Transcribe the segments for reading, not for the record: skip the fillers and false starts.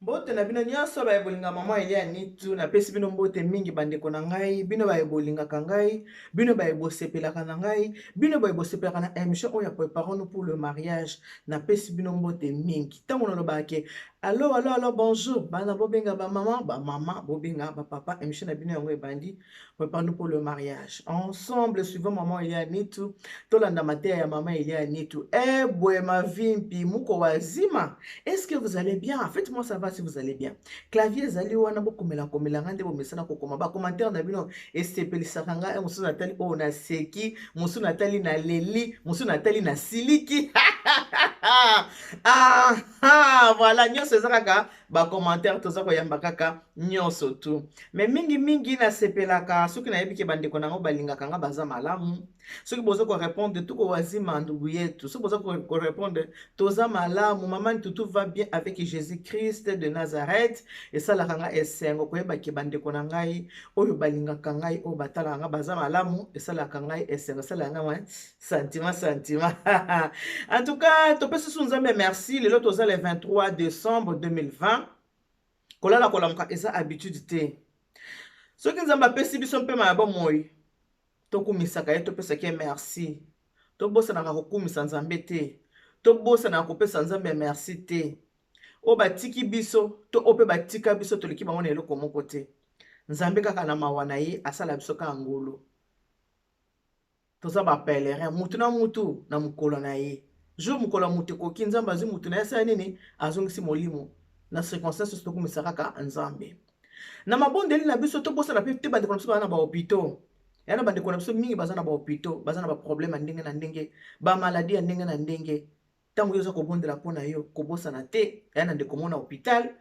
Mbote na bino nyonso baye bolinga mama Elia Nitu, napesi bino mbote mingi bandeko na ngai, bino baye bolingaka ngai, bino baye bosepelaka na ngai, bino baye bosepelaka na émission oyo ya Préparons-nous pour le mariage, napesi bino mbote mingi. Ntango nalobaka ke allo allo allo bonjour, bana bobenga ba mama, ba mama bobenga ba papa, émission na bino yango ebandi. Préparons-nous pour le mariage. Ensemble, suivons maman Elia Nitu. Tolanda mateya ya maman Elia Nitu. Eh, bwe mavimpi, muko wazima. Est-ce que vous allez bien? Faites-moi savoir si vous allez bien. Clavier ezali wana bokomela komela nga nde bomesana kokoma ba commentaire na bino esepelisaka nga. Mosusu natali oyo na seki, mosusu natali na leli, mosusu natali na siliki. Ah, ah, voilà, nyonso eza kaka ba commentaire toza koyamba kaka nyonso tu. Me mingi mingi nasepelaka soki nayebi ke bandeko na yango balingaka nga baza malamu. Soki boza korépondre tuko wazima ndugu yetu, soki boza korépondre toza malamu, mama Ntutu va bien avec Jésus-Christ de Nazareth, esalaka nga esengo koyeba ke bandeko na ngai oyo balingaka ngai oyo batalaka nga baza malamu, esalaka ngai esengo, esalaka ngai sentiment sentiment. En tout cas topesi su Nzambe merci. Lelo toza le 23 décembre 2020. Kolala kolamuka eza habitude te. Soki Nzambe apesi biso mpema ya bomoi, tokumisaka ye, topesaki ye merci. Tobosanaka kokumisa Nzambe te, tobosanaka kopesa Nzambe merci te. Oyo batiki biso to oyo mpe batika biso, toleki bango na eloko moko te. Nzambe kaka na mawa na ye asala biso kaka ngolu. Toza ba pèlerin, mutu na mutu na mokolo na ye. Jour mokolo ya mutu ekoki, Nzambe azwi mutu na ye asala nini? Azongisi molimo. Na circonstance nyonso tokumisa kaka Nzambe. Na mabondeli na biso tobosana mpe te bandeko na biso baza na ba hôpitaux. Ya na bandeko na biso mingi baza na ba hôpitaux, baza na ba problème ya ndenge na ndenge, ba maladie ya ndenge na ndenge. Ntango yo oza kobondela mpo na yo, kobosana te ya na ndeko moko na hôpital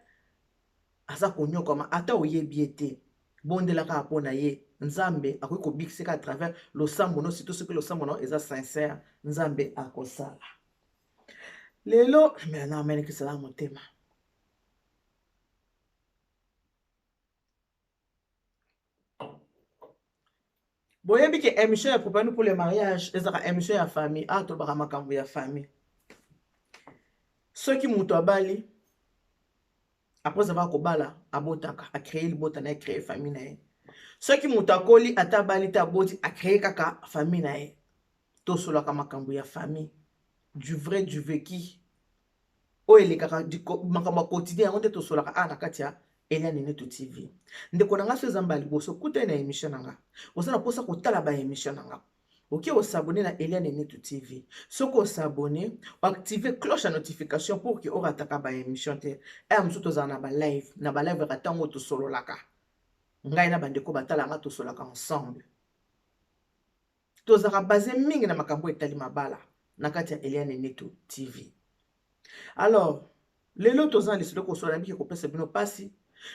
aza konyokwama, ata oyebi ye te, bondela kaka mpo na ye. Nzambe akoki kobikisa à travers losambo no, surtout soki losambo no eza sincère, Nzambe akosala. Lelo mais na amenekisela motema. Boyebi ke émission ya Préparons-nous pour le mariage ezalaka émission ya famille. Ah, tolobaka makambo ya famille. Soki moto abali, après avoir kobala, abotaka, a créer libota na ye, créer famille na ye. Soki moto akoli, ata abali te, aboti, a créer kaka famille na ye. Tosolaka makambo ya famille, du vrai, du vécu. Oyo elekaka makambo ya quotidien, yango nde tosolaka awa na kati ya Elia Nenetu TV. Ndeko na nga, so eza mbala liboso kutani na émission na nga, oza na mposa kotala ba émission na nga, oke osabone na Elia Nenetu TV. Soki osabone, oactive cloche ya notification pour ke orataka ba émission te. Aya mosusu tozala na ba live, na ba live kaka ntango tosololaka ngai na bandeko batala nga, tosolaka ensemble. Tozalaka base mingi na makambo etali mabala na kati ya Elia Nenetu TV. Alors lelo toza na lisolo kosola, nayebi ke kopesa bino pasi,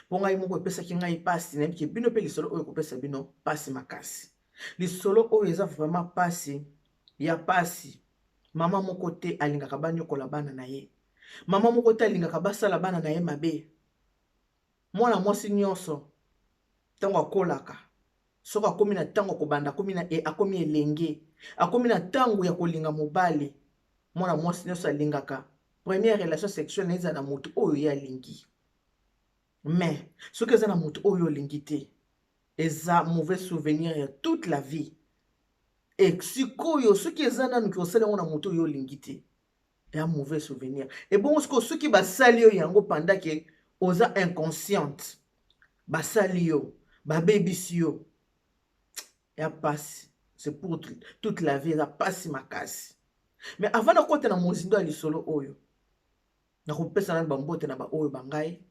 mpo ngai moko epesaki ngai pasi, nayebi ke bino mpe lisolo oyo ekopesa bino pasi makasi. Lisolo oyo eza vraiment pasi ya pasi. Mama moko te alingaka banyokola bana na ye. Mama moko te alingaka basala bana na ye mabe. Mwana mwasi nyonso ntango akolaka, soki akomi na ntango kobanda, akomi na akomi elenge, akomi na ntango ya kolinga mobali, mwana mwasi nyonso alingaka première relation sexuelle na eza na moto oyo ye alingi. Mais soki eza na moto oyo olingi te, eza mauvais souvenir ya toute la vie. E sikoyo soki eza nanu ke osali yango na moto oyo olingi te, ya mauvais souvenir. Ebongo sikoyo soki basali yo yango pendant ke oza inconsciente, basali yo, babebisi yo, ya pasi, c'est pour toute la vie, eza pasi makasi. Mais avant nakota na mozindo ya lisolo oyo, nakopesa nanu bambote na baoyo bangai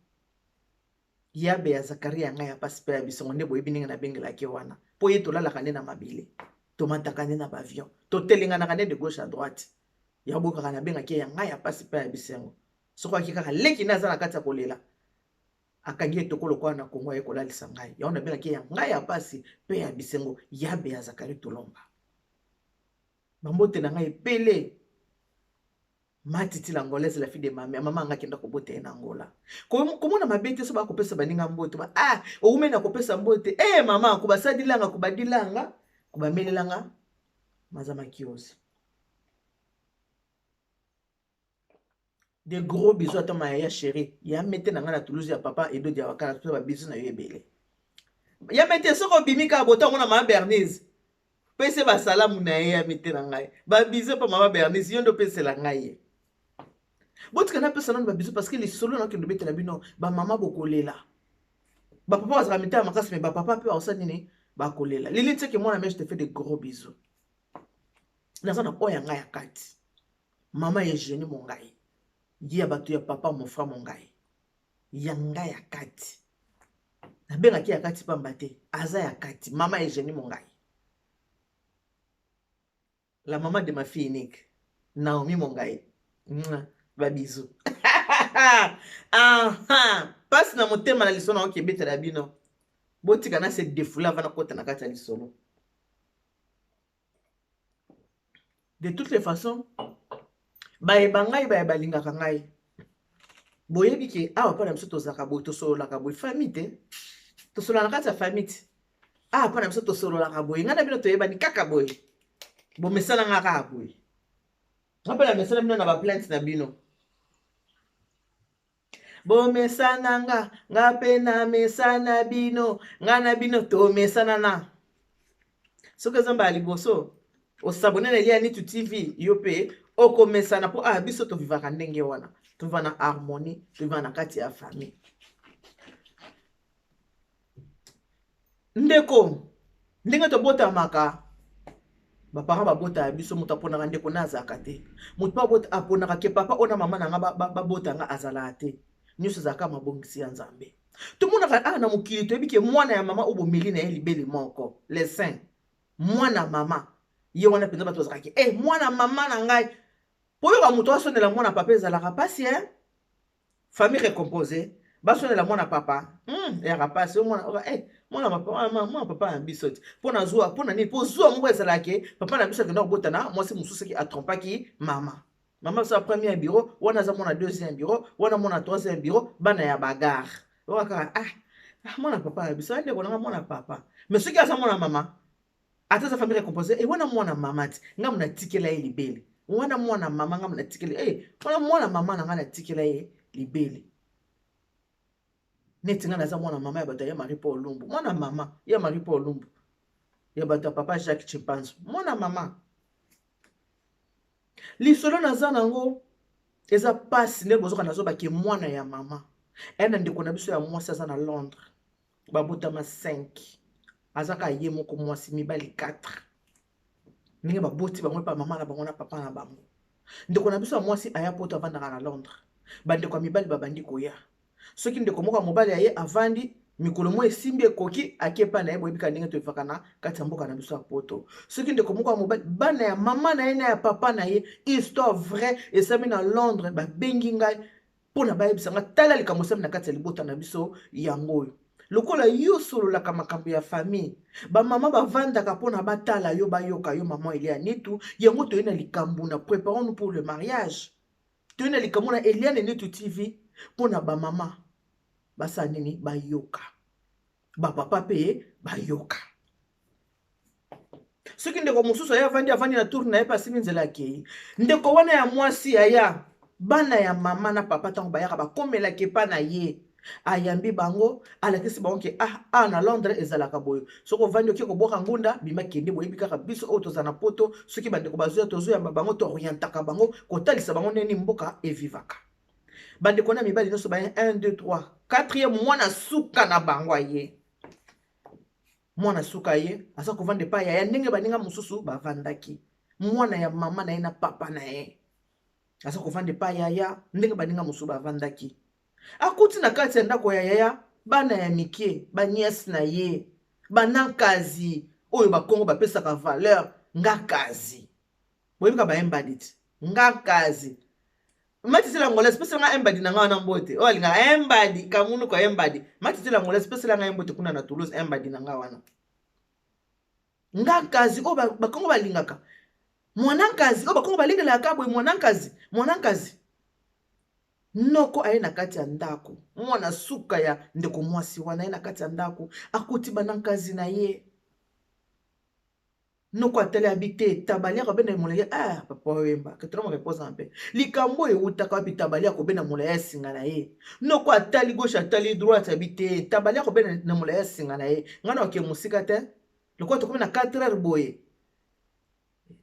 yabe ya Zakaria ya ngai ya pasi mpe ya bisongo, nde boyebi ndenge nabengelaki wana, mpo ye tolalaka nde na mabele, tomataka nde na bavion, totelenganaka nde de gauche à droite. Ya boyokaka nabengaki ya ngai ya pasi mpe ya bisengo. Soki aki kaka leki nde aza na kati ya kolela, akangi etoko lokola na Kongo, aye kolalisa ngai. Yango nabengaki ya ngai ya pasi mpe ya bisengo, yabe ya Zakari Tolomba. Bambote na ngai ebele. Matiti l'angolaise, la fille de ma mère, mama nga akenda kobota ye na Angola. Komona mabe te so bakopesa baninga mbote ba, ah, oumeni na kopesa mbote, eh mama, kobasadilanga, kobadilanga, kobamelelanga maza makiosi. De gros bisous ata ma yaya chérie ya mete na ngai na Toulouse ya papa Edo Diawakana to ba bisous na yo ebele. Ya mete soki obimi kaka bota omona mama Bernise pese basalamu na ye ya mete na ngai ba bisous pa mama Bernise yo nde opesela ngai ye. Botika napesa nanu ba bisous parce que lisolo na okende obetela bino ba mama bokolela. Ba papa bazalaka mitema makasi mais ba papa mpe bakosala nini bakolela. Lili Ntseke mwana mère je te fais de gros bisous. Naza na oyo ya ngai ya kati. Mama Eugenie Mongai ye ya bato ya papa mon frère Mongai ya ngai ya kati nabengaki ya kati pamba te aza ya kati mama Eugenie Mongai la maman de ma fille unique Naomi Mongai ba bisous aha pasi na motema na lisolo naoki ebetela bino botika na se defoule avant nakota na kati ya lisolo. De toutes les façons, bayeba ngai, baye balingaka ngai, boyebi ke awa mpo na biso tozalaka boye, tosololaka boye, famille te, tosolola na kati ya famille te. Awa mpo na biso tosololaka boye, ngai na bino toyebani kaka boye, bomesana nga kaka boye, nga mpe namesana bino na baplainte na bino. Bomesana nga, nga pe namesana bino, nga na bino tomesana na. Soki eza mbala liboso osabone na Elia Nitu TV, yo pe okomesana po ah biso tovivaka ndenge wana, toviva na harmonie, toviva na kati ya famille. Ndeko, ndenge tobotamaka, baparent babotaka biso, moto aponaka ndeko na azalaka te, moto mpe aponaka ke papa oyo na mama na nga babota nga azalaka te. Nyonso ezalaka mabongisi ya Nzambe. Tomonaka awa na mokili, toyebi ke mwana ya mama oyo bomeli na ye libele moko, le saint, mwana mama ye wana mpenza bato bazalaka ke eh, mwana mama na ngai. Po oyoka moto asonela mwana papa ezalaka mpasi, hein? Famille recomposée, basonela mwana papa, eyaka mpasi. Mwana, oka, eh, mwana papa, mwana, mwana papa na biso te. Mpo na zuwa, mpo na nini? Mpo zuwa moko ezalaka ke papa na biso akenda kobota na mwasi mosusu soki atrompaki mama. Mama biso ya premier bureau, wana aza mwana deuxième bureau, wana mwana troisième bureau, bana ya bagarre. Oka kaka, ah, ah, mwana papa na biso, ndeko nanga mwana papa. Mais soki aza mwana mama, ata aza famille recomposée, e wana mwana mama ti, ngambo natikela ye libele. Wana mwana mama ngambo natikela, e wana mwana mama na nga natikela ye libele. Neti nga naza mwana mama ya bato ya Marie Paul Lumbu, mwana mama ya Marie Paul Lumbu, ya bato ya papa Jacques Chimpanzo, mwana mama. Lisolo naza nango eza pasi nde bozoka nazoba ke mwana ya mama. E na ndeko na biso ya mwasi aza na Londres, babotama 5, aza kaka ye moko mwasi, mibali 4. Ndenge baboti bango epa mama na bango na papa na bango. Ndeko na biso ya mwasi aya poto avandaka na Londres. Bandeko ya mibali babandi koya. Soki ndeko moko ya mobali aye avandi mikolo moko esimbi ekoki ake epai na ye, boyebi kaka ndenge toyefaka na kati ya mboka na biso ya poto. Soki ndeko moko ya mobali, bana ya mama na ye na ya papa na ye, histoire vraie esami na Londres, babengi ngai mpona bayebisa ngai tala likambo esami na kati ya libota na biso yango oyo. Lokola yo osololaka makambo ya famille, bamama bavandaka mpona batala yo, bayoka yo, mama Elia Nitu, yango toye na likambo na préparons-nous pour le mariage. Toye na likambo na Eliane Nitu TV mpona bamama basala nini, bayoka, bapapa mpe bayoka. Soki ndeko mosusu aya avandi, avandi na tour na ye mpe asimi nzela akei, ndeko wana ya mwasi aya, bana ya mama na papa ntango bayaka bakomelaka epa na ye, ayambi bango, alakisi bango ke ah, ah, na Londres ezalaka boye, soki ovandi oke kobwaka ngunda, bima kende. Boyebi kaka biso oyo toza na poto, soki bandeko bazoya tozoyamba bango, toorientaka bango, kotalisa bango ndenge mboka evivaka. Bandeko na mibali nyonso baye 1 2 3 4e mwana suka na bango aye, mwana suka ye aza kovanda epai ya ndenge baninga mosusu bavandaki, mwana ya mama na ye na papa na ye aza kovanda epai ya ya ndenge baninga mosusu bavandaki. Akuti na kati ya ndako ya yaya bana ya mike, ba nièce na ye, banankazi oyo bakongo bapesaka valeur, ngakazi. Boyebi ka ba embadi ti, ngakazi. Matitela Angolaise, pesela nga embadi na nga wana mbote. Oyo alingaka embadi, kamunuko embadi. Matitela Angolaise, pesela nga mbote kuna na Toulouse, embadi na nga wana. Ngakazi oyo bakongo balingaka. Mwanankazi oyo bakongo balingelaka boye, mwanankazi, mwanankazi. Noko aye na kati ya ndako, mwana suka ya ndeko mwasi wana aye na kati ya ndako, akuti banankazi na ye. Noko atali abi te tabali akobenda molai. Ah, papa oyemba que tout repose en paix. Likambo oyo ewutaka wapi tabali akobenda molai ya singa na ye? Noko atali gauche, atali droite, abi te tabali akobenda na molai ya singa na ye. Ngai na oke mosika te, lokola tokomi na 4 heures boye,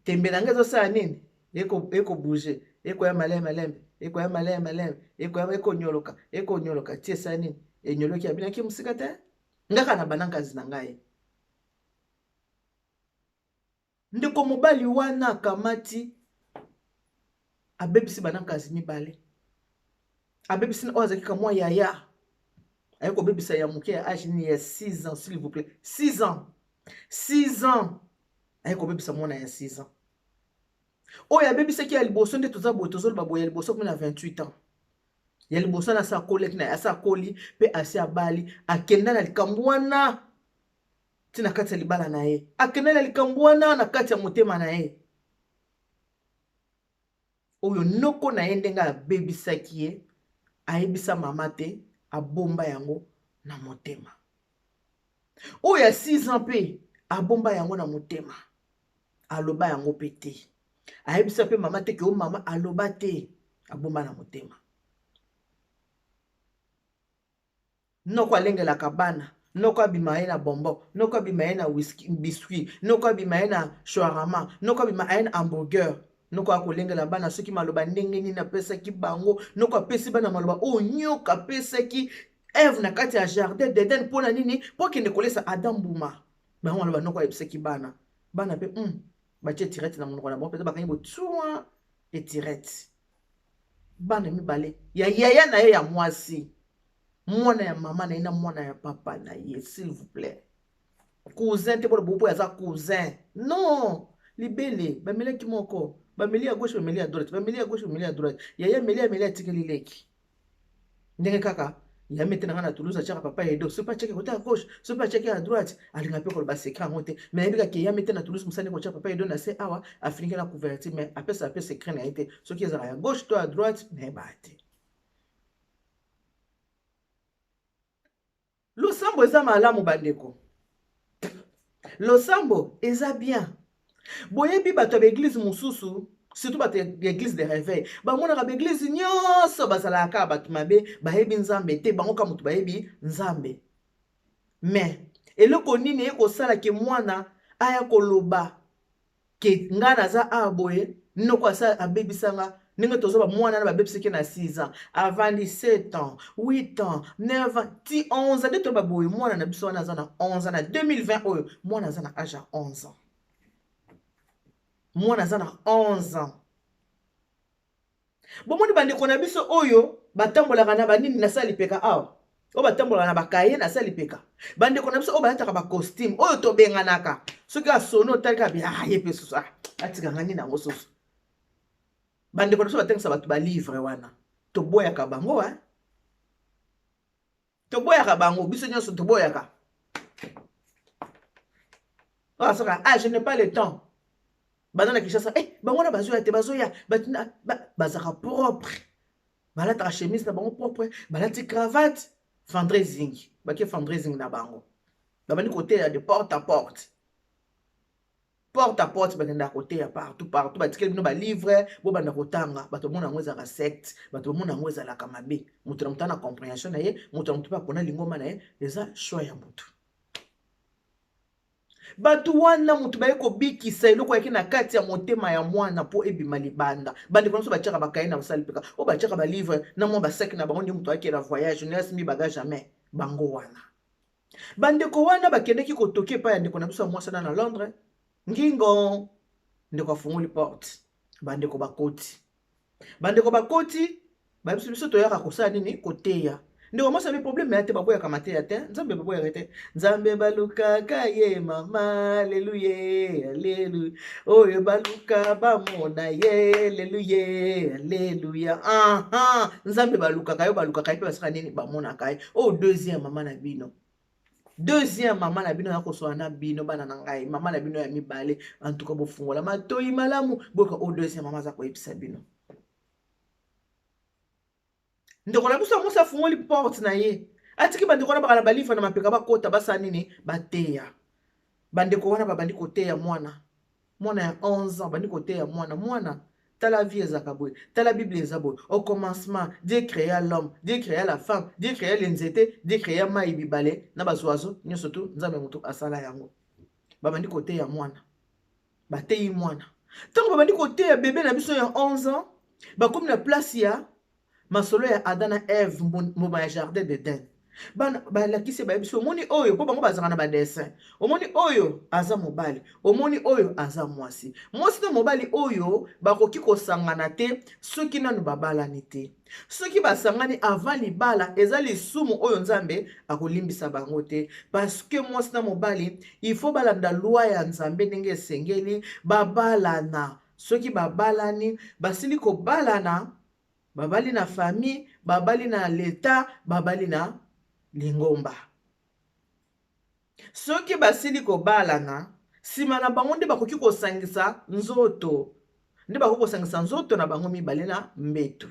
tembe na ngai ezosala nini? Ekobouge, ekoya malembe malembe, ekoya malembe malembe, ekoya, ekonyoloka, ekonyoloka ti esala nini? Enyoloki. Abinaki mosika te, ngaka na banankazi na ngai. Ndeko mobali wana akamati, abebisi banankazi mibale, abebisi oyo azalaki kamwa yaya, aye kobebisa ya moke ya age nini? Ya 6 ans, s'il vous plaît, 6 ans, 6 ans. Aye kobebisa mwana ya 6 ans oyo abebisaki ya liboso. Nde toza boye, tozoloba boye, ya liboso komi na 28 ans. Ya liboso wana asi akolaki na, asi akoli mpe asi abali. Akenda na likambo wana ntina kati ya libala na ye, akenda na likambo wana na kati ya motema na ye. Oyo noko na ye, ndenge abebisaki ye, ayebisa mama te, abomba yango na motema. Oyo ya 6 ans mpe abomba yango na motema, aloba yango mpe te, ayebisa mpe mama te ke o mama aloba te, abomba na motema. Noko alengelaka bana, noko abima ye na bonbon, noko abima ye na whisky, biscuit, noko abima ye na shawarma, noko abima ye na hamburger. Noko akolengela bana soki maloba ndenge nini apesaki bango. Noko apesi bana maloba oyo nyoka apesaki Eve na kati ya jardin d'Eden. Mpo na nini? Mpo akende kolesa Adam mbuma. Bango maloba noko ayebisaki bana, bana mpe batie tirette na monoko na bango mpenza, bakangi botua etirette. Bana mibale ya yaya na ye ya mwasi, mwana ya mama na ye na mwana ya papa na ye, s'il vous plaît, cousin te. Mpona bobo aza cousin non libele, bamelaki moko, bameli ya gauche, bameli ya droite, bameli ya gauche, bameli ya droite. Yaya meli, ameli, atikeli leki. Ndenge kaka ya mete na ngai na Toulouse, atiaka papa Edo, soki atiaki côté ya gauche, soki atiaki ya droite, alinga mpe koloba secret yango te. Mais ayebi kaka ya mete na Toulouse, mosani kotia papa Edo na se awa, afiniki na couverture, mais apesa mpe secret na ye te soki ezalaka ya gauche to ya droite, nayebaka te. Losambo eza malamu, bandeko, losambo eza bien. Boyebi bato ya baeglise mosusu, surtout bato ya église de réveil, bamonaka baeglise nyonso bazalaka kaka bato mabe, bayebi Nzambe te, bango kaka moto bayebi Nzambe. Mais eloko nini ekosalaki mwana aya koloba ke ngai naza awa boye, noko asa abebisanga? Ndenge tozoba, mwana na babebisaki na 6 ans, avandi 7 ans, 8 ans, 9 ans, ti 11 ans. Nde toloba boye, mwana na biso wana aza na 11 ans na 2020 oyo. Mwana aza na age ya 11 ans, mwana aza na 11 ans. Bomoni bandeko na biso oyo batambolaka na banini na sala lipeka awa, oyo batambolaka na bakaye na sala lipeka, bandeko na biso oyo balataka bacostume oyo tobenganaka soki asoni, otalika bi, ah, ye mpe susu, ah, atikanga nini yango susu. Bandeko na biso batangisa bato balivre wana, toboyaka bango, eh? Toboyaka bango, biso nyonso toboyaka. Soka, ah, je n'ai pas le temps. Baza na Kinshasa, eh, bango wana bazoya te, bazoya bazalaka propre, balataka chemise na bango propre, balati cravate, fundraising, bake fundraising na bango, babandi koteya de porte à porte, porte à porte, bakendaka koteya partout partout, batikeli bino balivre, bobanda kotanga. Bato bamona yango ezalaka secte, bato bamona yango ezalaka mabe. Moto na moto ana compréhension na ye, moto na moto mpe akona lingomba na ye, eza choix ya motu. Bato wana moto baye kobikisa eloko yaki na kati ya motema ya mwana mpo ebima libanda. Bandeko na biso batiaka bakaye na basali mpeka, oyo batiaka balivre na mwa basaki na bango, nde moto akela voyage ne asimbi bagage jamais. Bango wana, bandeko wana bakendeki kotoki epai ya ndeko na biso ya mwasi wana na Londres. Ngingo, ndeko afungoli porte, bandeko bakoti, bandeko bakoti, babiso biso toyaka kosala nini? Koteya. Ndeko mwasi abi problème ya te, baboyaka mateya te, Nzambe baboyaka te, Nzambe balukaka ye mama. Aleluye, alelu oyo baluka bamona ye, aleluye, aleluya. Aha, Nzambe balukaka yo, balukaka ye mpe basala nini? Bamonaka ye. Oyo deuxième mama na bino, deuxième mama na bino ya kosola na bino, bana na ngai, mama na bino ya mibale. Antuka bofungola matoi malamu, boyoka oyo deuxième mama aza koyebisa bino. Ndeko na biso ya mwasi afungoli porte na ye, atiki bandeko wana baka na balivre na mapeka, bakota, basala nini? Bateya. Bandeko wana babandi koteya mwana. Mwana ya 11 ans bandi koteya mwana, mwana tala vie ezalaka boye, tala Bible eza boye. Au commencement Dieu créa l'homme, Dieu créa la femme, Dieu créa les nzete, Dieu créa mai, bibale na bazoazo nyonso tu Nzambe moto asala yango. Babandi koteya mwana, bateyi mwana. Ntango babandi koteya bebe na biso ya 11 ans, bakomi na place ya masolo ya Adam na Eve, mbuma ya jardin d'Eden. Bana balakisi, bayebisi, omoni oyo, mpo bango bazalaka na badessin, omoni oyo aza mobali, omoni oyo aza mwasi. Mwasi na mobali oyo bakoki kosangana te soki nanu babalani te. Soki basangani avant libala, eza lisumu oyo Nzambe akolimbisa bango te, parce que mwasi na mobali, il faut balanda loi ya Nzambe ndenge esengeli babalana. Soki babalani, basili kobalana, babali na famille, babali na leta, babali na lingomba. Soki basili kobalana, nsima na bango nde bakoki kosangisa nzoto, nde bakoki kosangisa nzoto na bango mibale na mbeto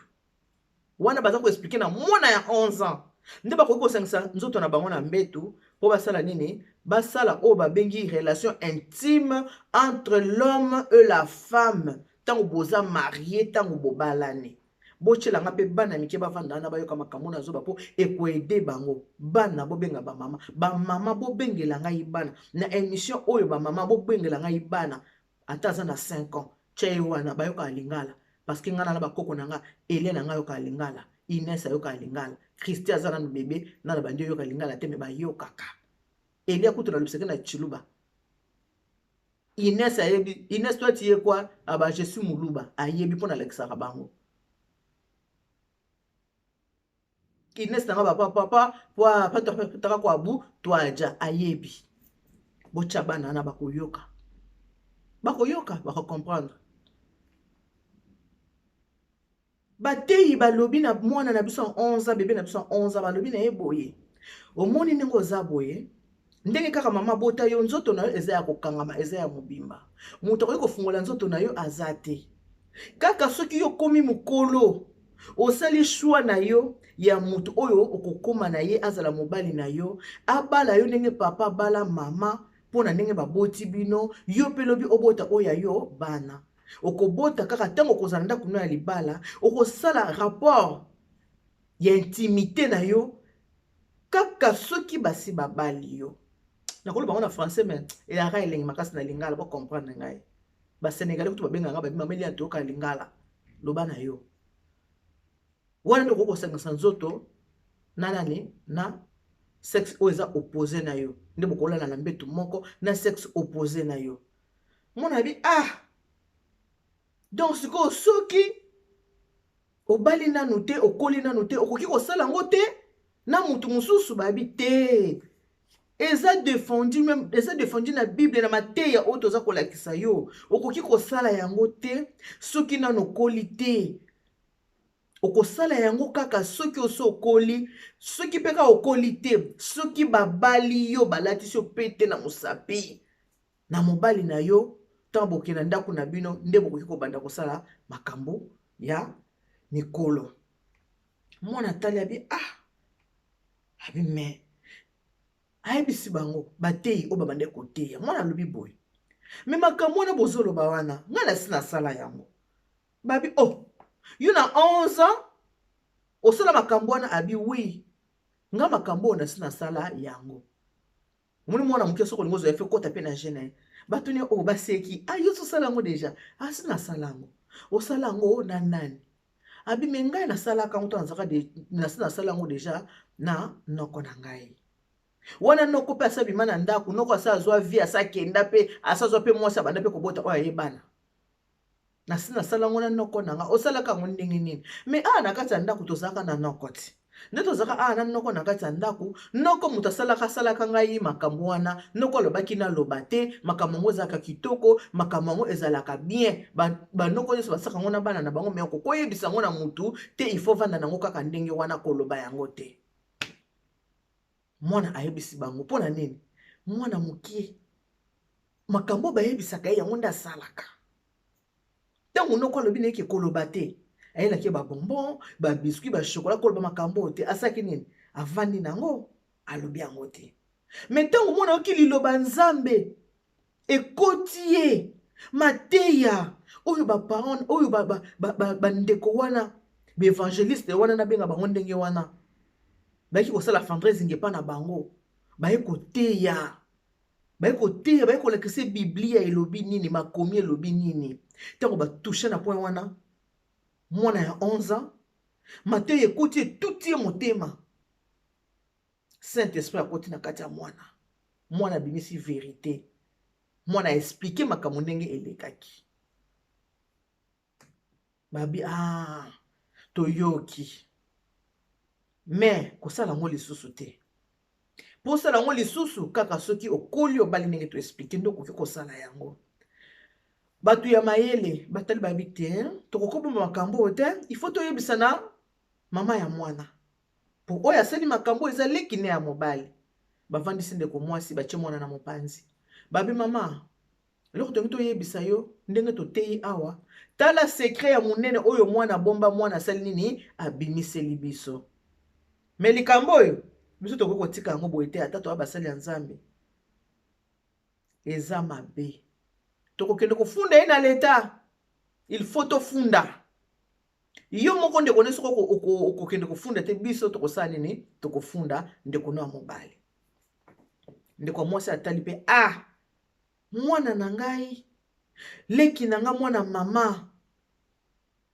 wana. Baza koexpliquer na mwana ya 11 ans nde bakoki kosangisa nzoto na bango na mbeto mpo basala nini? Basala oyo babengi relation intime entre l'homme et la femme ntango boza marié, ntango bobalani. Botyelanga mpe bana mike bavanda wana, bayoka makambo nazoba mpo ekoaider bango. Bana, bobenga bamama, bamama bobengela ngai bana na émission oyo. Bamama, bobengela ngai bana, ata aza na 5 ans, tia ye wana, bayokaka lingala, parce que ngai na bakoko na nga, Elie na ngai ayokaka lingala, Ines ayokaka lingala, Christi aza nanu bebe, nana bandi oyoka lingala te, me bayokaka. Elia kutu nalobisaki na Chiluba. Ines ayebi. Ines, toi tu es quoi? Aba je suis Moluba. Ayebi mpo nalakisaka bango. Ines nanga bapapapa taka kwabu twaja, ayebi. Botya bana wana, bakoyoka, bakoyoka, bakocomprendre. Bateyi balobi na mwana na biso ya 11 ans, bebe na biso ya 11 ans, balobi na ye boye: omoni ndenge oza boye, ndenge kaka mama bota yo, nzoto na yo eza ya kokangama, eza ya mobimba, moto akoki kofungola nzoto na yo aza te. Kaka soki yo komi mokolo, osali choix na yo ya moto oyo okokóma na ye, azala mobali na yo, abala yo ndenge papa abala mama, mpo na ndenge baboti bino, yo mpe lobi obota oyo ya yo bana. Okobota kaka ntango okozala ndako no ya libala, okosala rapport ya intimité na yo kaka soki basi babali yo. Nakoloba bango na français, mais eyaka elengi makasi na lingala, bocomprendre ngai. Basénégalais kutu babengaka nga, babima meli ya toyoka lingala, loba na yo wana nde okoki kosangisa nzoto na nani? Na sexe oyo eza opposé na yo, nde bokolala na mbeto moko na sexe opposé na yo. Mwana bi ah, donc sikoyo soki obali nanu te, okoli nanu te, okoki kosala yango te na mutu mosusu? Bayebi te, eza défendu même, eza défendu na Bible, na mateya oyo toza kolakisa yo. Okoki kosala yango te soki nanu okoli te. Okosala yango kaka soki osi okoli. Soki mpe kaka okoli te, soki babali yo, balatisi yo pete na mosapi na mobali na yo, ntango bokende na ndako na bino, nde bokoki kobanda kosala makambo ya mikolo. Mwana atali, abi ah, abi me ayebisi bango bateyi oyo babandaki koteya. Mwana alobi boye: me makambo wana bozoloba wana, ngai nasi nasala yango. Babi: oh, yo na 11 ans osala makambo wana? Abi: oui, nga makambo oyo nasi nasala yango. Omoni mwana moke, soki olingi ozwa efe, kota mpe na jeune. Bato ni oyo baseki: ah, yo osala yango déjà? Asi nasala yango. Osala yango na nani? Abi: me ngai nasalaka yango to nazalaka, nasi nasala yango déjà na noko na ngai wana. Noko mpe asa bima na ndako, noko asa azwa vie, asa akenda mpe, asa azwa mpe mwasi, abanda mpe kobota oyo ayebana. Nasi nasala yango na noko na nga. Osalaka yango ndenge nini? Me awa na kati ya ndako tozalaka na noko ti nde tozalaka awa na noko na kati ya ndako. Noko moto asalaka asalaka ngai makambo wana. Noko alobaki naloba te. Makambo yango ezalaka kitoko, makambo yango ezalaka bien. Banoko nyonso basalaka yango na bana na bango, me okokoyebisa yango na motu te, il faut vanda nango kaka ndenge wana, koloba yango te. Mwana ayebisi bango mpo na nini? Mwana mokie, makambo bayebisaka ye, yango nde asalaka. Ntango noko alobi nayeke koloba te, ayelaki ye babonbon, babiscuit, bachocolat, koloba makambo oyo te. Asalaki nini? Avandi nango, alobi yango te. Me ntango mwana oyoki liloba Nzambe ekoti ye, Mateya oyo baparent oyo bandeko ba, ba, ba, wana, baevangeliste wana, nabenga bango ndenge wana, bayaki kosala fundraising epa na bango, baye koteya, baye koteya, baye kolakisa Biblia elobi nini, makomi elobi nini. Ntango batouche na point wana, mwana ya 11 ans, mateya ekoti, etuti ye motema. Saint Esprit akoti na kati ya mwana. Mwana abimisi verité, mwana aexpliquer makambo ndenge elekaki. Babi: "Ah, toyoki, mais kosala yango lisusu te." Mpo osala yango lisusu, kaka soki okoli, obali, ndenge toexpliquer, nde okoki kosala yango. Bato ya mayele batali, bayebi te, tokokoboma makambo oyo te. Il faut toyebisa na mama ya mwana, mpo oyo asali makambo eza leki ne ya mobali. Bavandisi ndeko mwasi, batie mwana na mopanzi, babi: "Mama, eloko tolingi toyebisa yo, ndenge toteyi awa, tala secret ya monene oyo mwana bomba. Mwana asali nini? Abimiseli biso. Mais likambo oyo, biso tokoki kotika yango boye te. Ata toya basali ya Nzambe, eza mabe. Tokokende kofunda ye na leta. Il faut tofunda yo moko, ndeko ne. Soki okokende kofunda te, biso tokosala nini? Tokofunda ndeko no ya mobali." Ndeko ya mwasi atali mpe: "Ah, mwana na ngai, leki na ngai, mwana mama,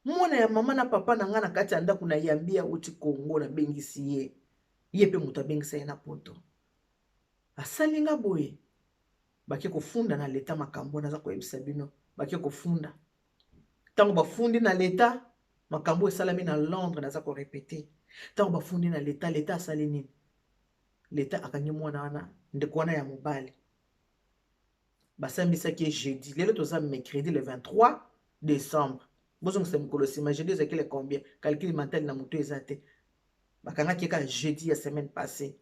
mwana ya mama na papa na ngai na kati ya ndako, nayambi, awuti Kongo, nabengisi ye, ye mpe moto abengisa ye na Poto, asali nga boye." Bake kofunda na leta makambo naza koyebisa bino. Bake kofunda. Ntango bafundi na leta, makambo esalami na Londres, naza korépéter, ntango bafundi na leta, leta asali nini? Leta akangi mwana wana, ndeko wana ya mobali. Basambisaki ye jeudi. Lelo toza mercredi le 23 décembre. Bozongisa mikolo nsima, jeudi ezalaki le combien? Calcul mental na moto eza te. Bakangaki ye kaka jeudi ya semaine passée,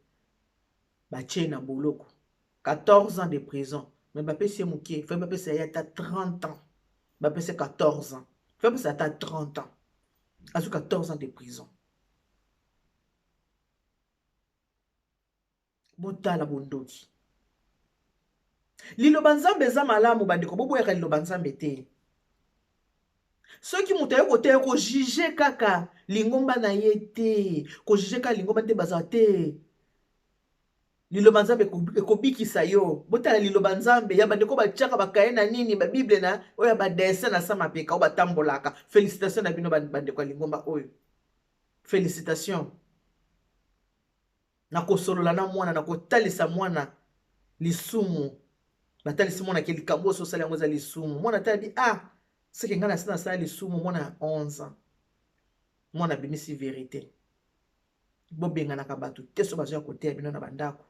batie na boloko 14 ans de prison. Mais bapesi ye moke, fai bapesa ye ata 30 ans. Bapesi 14 ans, fai bapesa ata 30 ans. Azwi 14 ans de prison. Botala bondoki. Liloba Nzambe eza malamu, bandeko, boboyaka liloba Nzambe te. Soki moto aye koteya, kojuger kaka lingomba na ye te, kojuger kaka lingomba te, bazala te. Liloba Nzambe ekobikisa yo. Botala liloba Nzambe ya bandeko batiaka bakaye na nini, babible na oyo ya badessin na sa mapeka oyo batambolaka. Félicitation na bino, bandeko ya lingomba oyo, félicitation. Na kosolola na mwana, na kotalisa mwana lisumu, batalisi mwana ke likambo oyo osala yango eza lisumu. Mwana tali: "Ah, seke ngai nasi nasala lisumu." Mwana ya 11 ans, mwana abimisi vérité. Bobenganaka bato te so bazoya koteya bino na bandako.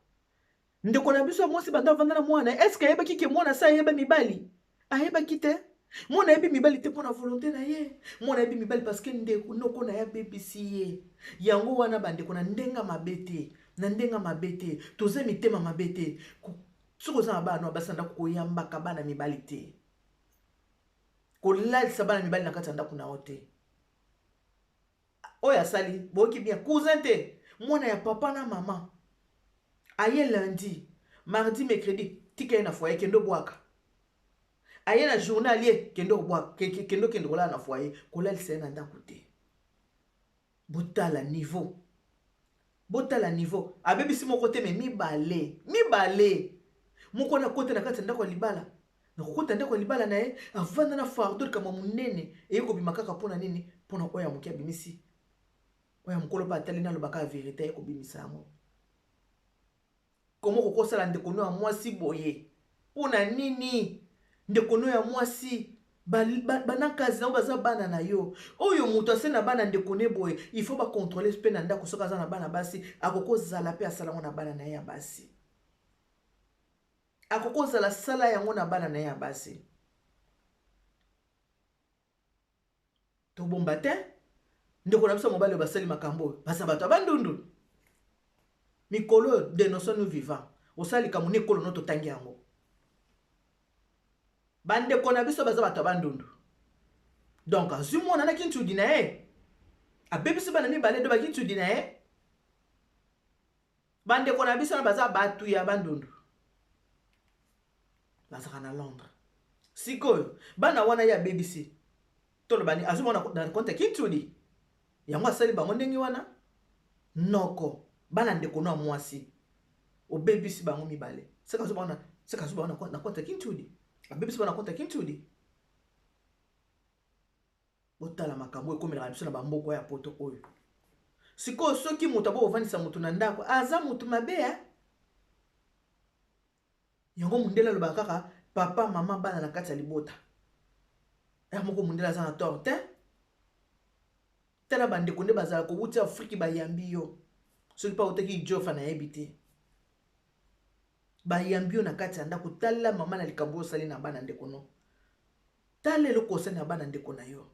Ndeko na biso ya mwasi, banda avanda na mwana, est-ce ayebaki ke mwana asa ayeba mibali? Ayebaki te. Mwana ayebi mibali te mpo na volonté na ye. Mwana ayebi mibali parce que ndeko noko na ye abebisi ye. Yango wana, bandeko, na ndenge mabe te, na ndenge mabe te, toza mitema mabe te. Soki oza na bana basi na ndako, koyambaka bana mibali te, kolalisa bana mibali na kati ya ndako na yo te. Oyo asali, boyoki bien, cousin te, mwana ya papa na mama. Aye lundi, mardi, mercredi, tika ye na foyer, kende obwaka. Aye na journée, alie, kende obwaka, kende, okende kolala na foyer, kolalisa ye na ndako te. Botala niveau, botala niveau. Abebisi moko te, mais mibale, mibale. Moko wana akota na kati ya ndako ya libala, na kokota ndako ya libala na ye, avanda na fardeau, likambo monene eye kobima kaka. Mpona nini? Mpona oyo ya moke abimisi, oyo ya mokolo mpe atali, nalobaka ya vérité, aye kobimisa yango. Komo kokosala ndeko no ya mwasi boye? Mpona nini? Ndeko no ya mwasi, banakazi nango baza bana na yo. Oyo moto ase na bana ndeko ne boye, il faut bacontrôler mpe na ndako. Soki aza na bana basi, akokozala mpe asala yango na bana na ye ya basi, akokozala sala yango na bana na ye ya basi. Tobomba te, ndeko na biso mobali oyo basali makambo oyo baza bato ya Bandundu. Mikolo oyo, dénonçons nous vivant, osala likambo na ekolo no, totangi yango. Bandeko na biso baza bato ya Bandundu. Donc azwi mwana na kintudi na ye, abebisi bana mibale do bakintudi na ye. Bandeko na biso na baza bato ya Bandundu, bazalaka na Londres. Sikoyo bana wana ye abebisi, toloba nini? Azomona na compte ya kintudi, yango asali bango ndenge wana. Noko, bana ndeko no ya mwasi obebisi bango mibale, seka azobana, seka azobana na compte ya kintudi, abebisi bana na compte ya kintudi. Botala makambo ekomelaka biso na bamboka ya poto oyo. Sikoyo soki moto abo kovandisa moto na ndako, aza moto mabe eh? Yango mundele alobaka kaka papa, mama, bana na kati ya libota. Ere moko mundele aza na tort te. Tala bandeko nde bazala kowuti Afriki, bayambi yo, soki mpe awutaki Idiofa nayebi te, bayambi yo na kati ya ndako. Tala mama na likambo oyo osali na bana ndeko no, tala eloko osali na bana ndeko na yo.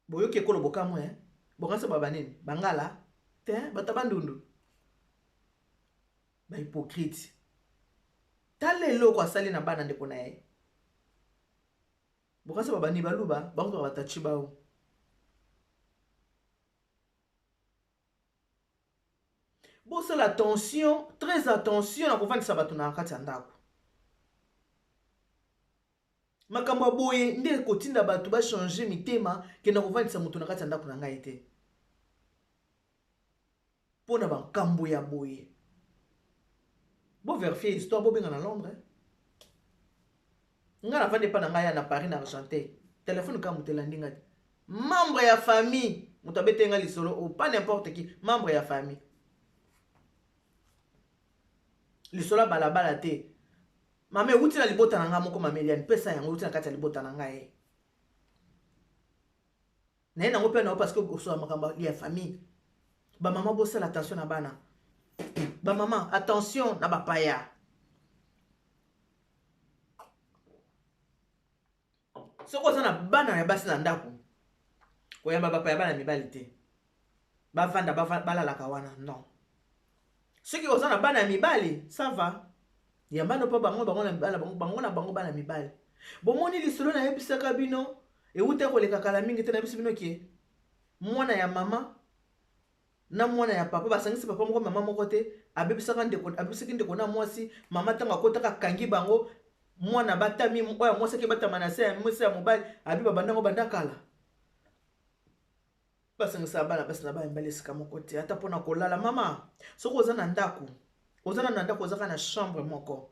Boyoki ekolo bokamwe eh? Bokanisa ba banini bangala te, bato ya bandundu bahypocrite. Tala eloko asali na bana ndeko na ye. Bokanisa ba banini baluba, bango batachi bao. Bosala attention, très attention na kovandisa bato na kati ya ndako. Makambo ya boye nde ekotinda bato bachange mitema. Kenda kovandisa moto na kati ya ndako na ngai te mpo na makambo ya boye. Boverifie histoire, bobenga na Londres. Ngai navandi epa na ngai ya na Paris, na Argentin, telefone kaka moto elandi ngai te. Membre ya famille moto abeteli ngai lisolo oyo, pas n'importe qui, membre ya famille. Lisolo ya balabala te, mama, ewuti na libota na ngai moko. Mama Eliane, pesa yango, ewuti na kati ya libota na ngai. Naye nango mpe nango parce que osola makambo ya famille. Bamama, bosala attention na bana. Bamama, attention na bapaya. Soki oza na bana ya basi na ndako, koyamba bapaya bana mibali te, bavanda, balalaka wana, non. Soki oza na bana ya mibali, ça va, yamba no mpo bango bango na mibali, bango na bango bana mibali. Bomoni lisolo nayebisaka bino, ewuta koleka kala mingi te. Nayebisi bino ke mwana ya mama na mwana ya papa basangisi papa moko, mama moko te. Abebisaka ndeko, abebisaki ndeko na mwasi. Mama ntango akotaka, akangi bango, mwana batami oyo mwasi ake batama na se ya mwasi ya mobali. Abi babandango banda kala, basangisaka bana basi na bana mibali esika moko te, ata mpona kolala. Mama, soki oza na ndako, oza nano na ndako, ozaka na chambre moko,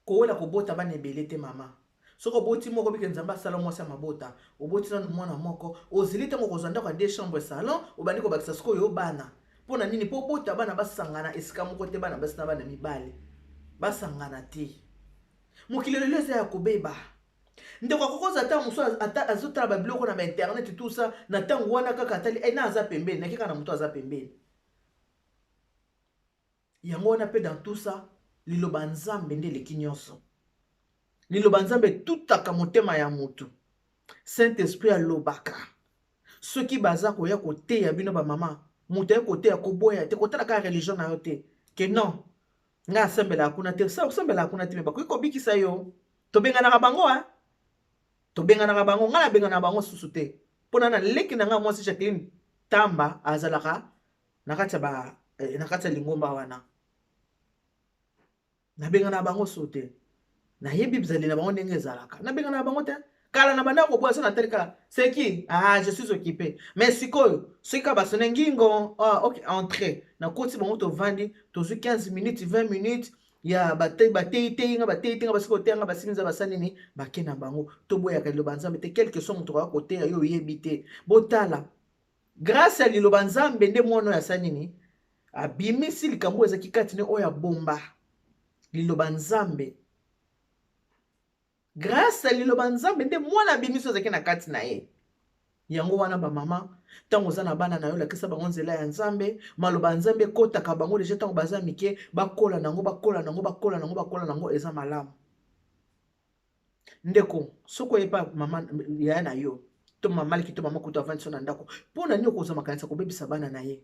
kowela kobota bana ebele te. Mama, soki oboti moko, bike Nzambe asala mwasi ya mabota, oboti nanu mwana moko, ozeli ntango kozwa ndako ya deux chambre, salon, obandi kobakisa sikoyo bana. Mpo na nini? Mpo obota bana basangana esika moko te. Bana basi na bana mibale basangana te. Mokili lelo eza ya kobeba. Ndeko akoki kozala ntango mosusu azotala babiloko na bainternet, tout ça. Na ntango wana kaka atali na aza pembeni, nake kaka na moto aza pembeni. Yango wana mpe dans tout ça, liloba Nzambe nde eleki nyonso. Liloba Nzambe etutaka motema ya motu. Saint Esprit alobaka. Soki baza koya koteya bino bamama, moto aye koteya, koboya te, kotala kaka religion na yo te, ke non, ngai asambelaka kuna te, osambelaka kuna te, me bakoki kobikisa yo. Tobenganaka bango a tobenganaka bango. Ngai nabenganaka bango susu te, mpona na leki na ngai mwasi Jacqueline Tamba azalaka na kati ya ba na kati ya lingomba wana. Nabengana bango so te, nayebi bizaleli na bango ndenge ezalaka. Nabengana bango te. Kala na banda koboya, so natali kaka c'est qui, ah, je suis occupé. Mais sikoyo soki kaka basone ngingo, ah, ok, entrée, nakoti bango, tovandi, tozwi 15 minutes, 20 minutes ya bateyi nga, bateyi te nga, basiki koteya nga, basimi nza basali nini, bake na bango. Toboyaka liloba Nzambe te, quelque soit moto koya koteya yo, oyebi te. Botala, grâce ya liloba Nzambe nde mwana oyo asali nini, abimisi likambo oyo ezalaki kati ne, oyo abomba. Liloba Nzambe, grâce ya liloba Nzambe nde mwana abimisi oyo azalaki na kati na ye. Yango wana bamama, ntango oza na bana na yo, lakisa bango nzela ya Nzambe. Maloba ya Nzambe ekɔtaka bango déjà ntango baza mike, bakola nango, bakola nango, bakola nango, bakola nango, eza malamu. Ndeko, soki oyepa mama yaya na yo to mama leki to mama kutu avandi so na ndako, mpo na nini okozwa makanisi ya kobebisa bana na ye?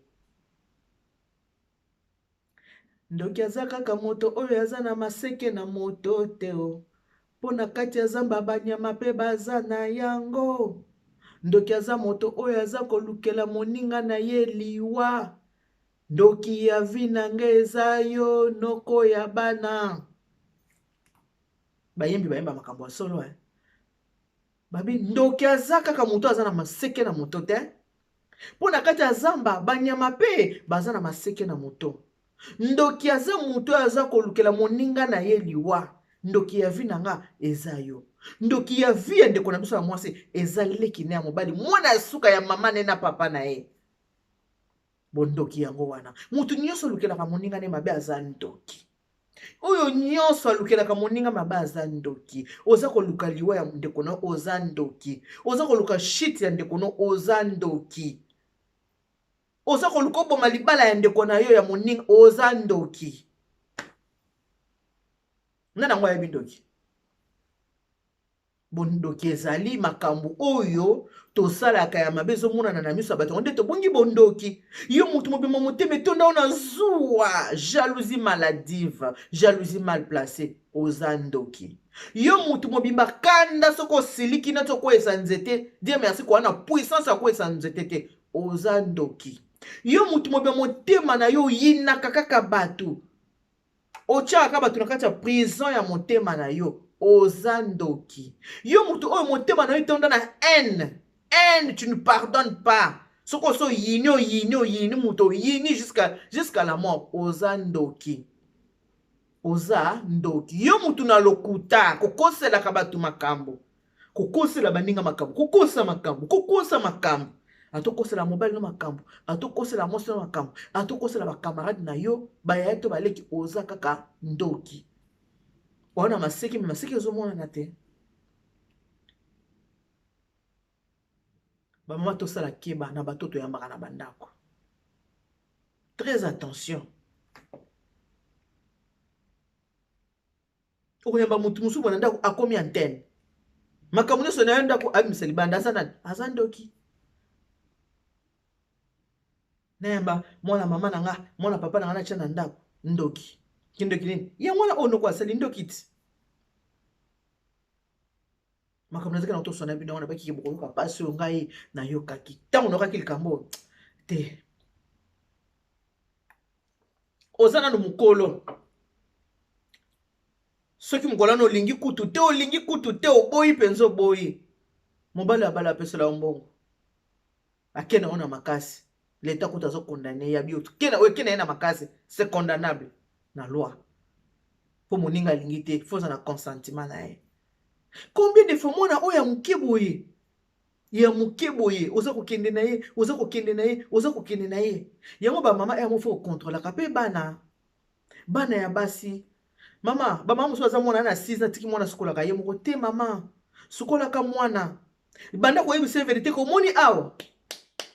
Ndoki aza kaka moto oyo aza na maseke na moto te o, mpo na kati ya zamba banyama mpe baza na yango. Ndoki aza moto oyo aza kolukela moninga na ye liwa. Ndoki ya vie na nga eza yo noko ya bana. Bayembi bayemba makambo ya solo eh. Babi ndoki aza kaka moto aza na maseke na moto te. Mpo na kati ya zamba banyama mpe baza na maseke na moto. Ndoki aza moto oyo aza kolukela moninga na ye liwa. Ndoki ya vie na nga eza yo. Ndoki ya vie ya ndeko na biso ya mwasi eza leki na ya mobali, mwana ya suka ya mama na ye na papa na ye. Bondoki yango wana. Moto nyonso alukelaka moninga ne mabe aza ndoki. Oyo nyonso alukelaka moninga mabe aza ndoki. Oza koluka liwa ya ndeko na yo, oza ndoki. Oza koluka shit ya ndeko na yo, oza ndoki. Oza koluka oboma libala ya ndeko na yo ya moninga, oza ndoki. Nani yango ayebi ndoki? Bondoki ezali makambo oyo tosalaka ya mabe ezomonana na miso ya bato, yango nde tobongi bondoki. Yo moto mobimba motema etonda yo na zuwa, jalousie maladive, jalousie mal placée, oza ndoki. Yo moto mobimba kanda, soki osiliki nati okweyisa nzete, Dieu merci koa na puissance ya kokweyisa nzete te, oza ndoki. Yo moto mobimba motema na yo oyinaka kaka bato, otiaka bato na kati ya prison ya motema na yo, oza ndoki. Yo moto oyo motema na yo etonda na haine, haine, tu ne pardonnes pas. Soki oso oyini, oyini, oyini moto, oyini jusqu'à la mort, oza ndoki. Oza ndoki. Yo moto na lokuta, kokoselaka bato makambo, kokosela baninga makambo, kokosa makambo, kokosa makambo, atokosela mobali no makambo, atokosela mwasi no makambo, atokosela bakamarade na yo, bayaya to baleki, oza kaka ndoki. Wana maseki, me maseki ezomonana te. Bamama tosala keba na bato toyambaka na bandako. Très attention. Okoyamba motu mosusu bona ndako akomi antenne, makambo nyonso na yo ndako abimisa libanda. Aza nani? Aza ndoki. Nayamba mwana mama na nga, mwana papa na nga, natya na ndako, ndoki. Kindoki nini yango wana oyo noko asali? Ndoki ti makambo nazalaki na toswana bino wana, bakiki bokoyoka mpasi oyo ngai nayokaki ntango nayokaki likambo oyo te. Oza nano mokolo, soki mokolo wana olingi kutu te, olingi kutu te, oboyi mpenza, oboyi, mobali abala apesela yo mbongo, akende yango na makasi, leta kutu azokondane ya bio, okende ye na makasi, c'est condamnable na loi, mpo moninga alingi te, faut oza na consentiment na ye. Combien de fois mwana oyo ya moke boye, ya moke boye, oza kokende na ye, oza kokende na ye, oza kokende na ye. Yango bamama yango faut kokontrolaka mpe bana, bana ya basi. Mama, bamama mosusu aza mwana na 6, atiki mwana sukolaka ye moko te. Mama, sukolaka mwana, banda koyebisa verité, komoni awa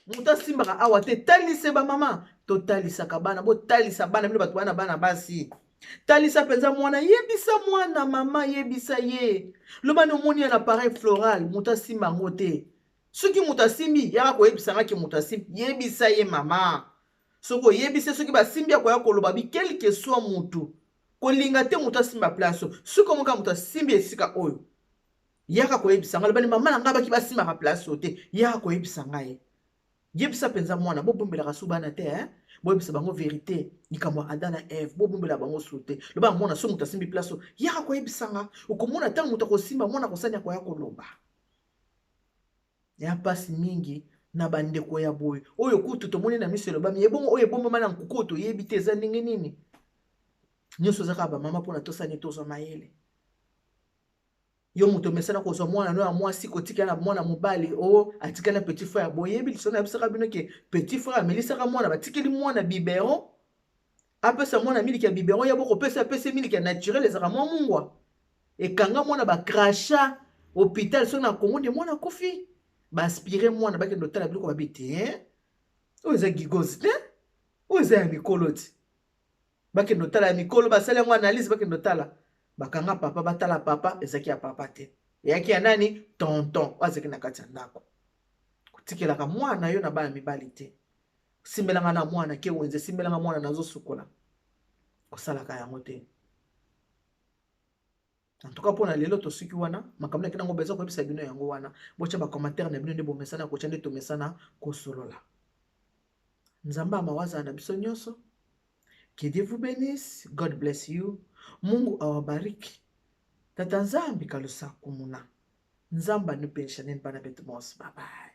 moto asimbaka awa te. Talise bamama, totalisaka bana, botalisa bana bino bato bana, bana basi, talisa mpenza mwana, yebisa mwana, mama yebisa ye, loba ni omoni ya na appareil floral, moto asimba yango te. Soki moto asimbi, yaka koyebisa ngaki moto asimbi. Yebisa ye mama, soki oyebisi, soki basimbi, akoya koloba bi quelque soit motu kolinga te moto asimba place. Soki omoka moto asimbi esika oyo, yaka koyebisa ngai, lobani mama na ngai baki basimbaka place oyo te, yaka koyebisa ngai. Yebisa mpenza mwana, bobombelaka su bana te, eh? Boyebisa bango verité, likambo ya Adam na Eve, bobombela bango su te. Loba mwana, so moto asimbi place oyo, yaka koyebisa nga. Okomona ntango moto akosimba, mwana akosani, akoya koloba. Ya mpasi mingi na bandeko ya boye oyo kutu tomoni na miso elobami, ebongo oyo ebombama na nkuku oyo toyebi te eza ndenge nini. Nyonso eza kaka bamama mpona tosani tozwa mayele. Yo moto omesana kozwa mwana no ya mwasi kotikala na mwana mobali o atikali na petit frère, boyebi lisolo nayebisaka bino ke petit frère amelisaka mwana, batikeli mwana biberon, apesa mwana miliki ya biberon, ya bokopesa, apesa miliki ya naturel, ezalaka mwa mungwa, ekanga mwana, bakrasha hôpital soki na Kongo nde mwana akufi. Baaspire mwana, bakende otala biloko, babi te oyo eza gigozi te, oyo eza ya mikolo ti. Bakende otala ya mikolo, basali yango analyse, bakende otala, bakanga papa, batala papa, ezalaki ya papa te, eyaki ya nani? Tonton oyo azalaki na kati ya ndako. Kotikelaka mwana yo na bana mibali te, simbelanga na mwana ke wenze, simbelanga mwana nazosukola, kosalaka yango te. En tout cas mpona lelo tosuki wana. Makambo naki nango beza koyebisa bino yango wana. Botya bacommentaire na bino nde bomesana kotya, nde tomesana kosolola. Nzambe ya mawa azala na biso nyonso. Que Dieu vous bénisse. God bless you. Mungu awabariki. Tata Nzambi kalusa kumuna. Nzambe anupenisha nini bana betu bonso. Bye bye.